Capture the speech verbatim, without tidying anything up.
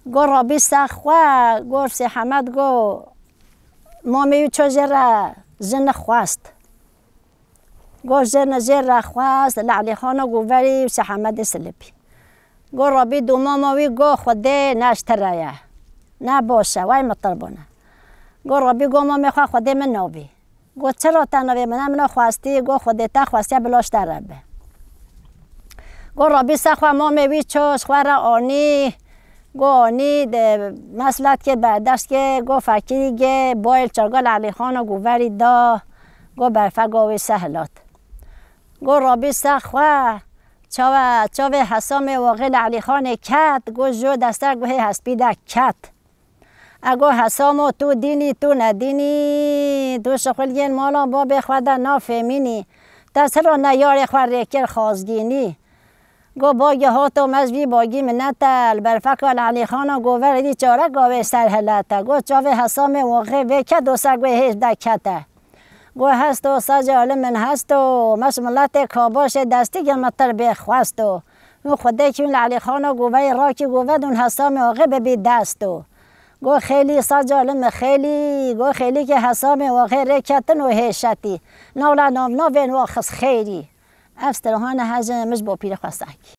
Go Rabî ser xwe, go Sê Hemed go, mamê wî ço jê re jin xwest. Go jin jê re xwest, li Elîxana Goverî û Sê Hemedê silipî. Go Rabî do mama wî go Xwedê ne ji te re ye. Ne baş e, wey mitir bûne. Go Rabî go mamê xwe Xwedê min nabî. Go çira te navê min e, min xwestî, go Xwedê te xwestiye bila ji te re be. Go Rabî ser xwe mamê wî ço ji xwe re anî, go anî, de meslet kê, berdeşt kê, go fekirî gê, bayê li çarga li Elîxana Goverî da, go berfeka wî ser hilat. Go Rabî ser xwe, çawe, çavê Hesamê Waxê li Elîxanê ket, go ji deste guhê hespî de ket. E go Hesamo, tu dînî, tu nedînî, tu şixuliyên mala babê xwe de nafêmînî. Te siro ne yarê xwe rêkir xazgînî. Go bagî hato, me ji vî bagî minete, li berfeka li Elîxana Goverî çareka wê ser hilete. Go çavê Hesamê Waxê vê ket û ser guhê hêj de kete. Go hesto, sacê li min hesto, me ji miletê Kabaşê destî gê mitir bê xwesto. Hûn Xwedê kî hûn li Elîxana Goverî rakî goved hûn Hesamê Waxê bibî desto. Go xêlî, saca li min xêlî, go xêlîkê Hesamê Waxê rê ketin û hêşetî. Navla navnavên wa xist xêrî. Ev strahane hejin min ji bo pîrê xwe sehkî.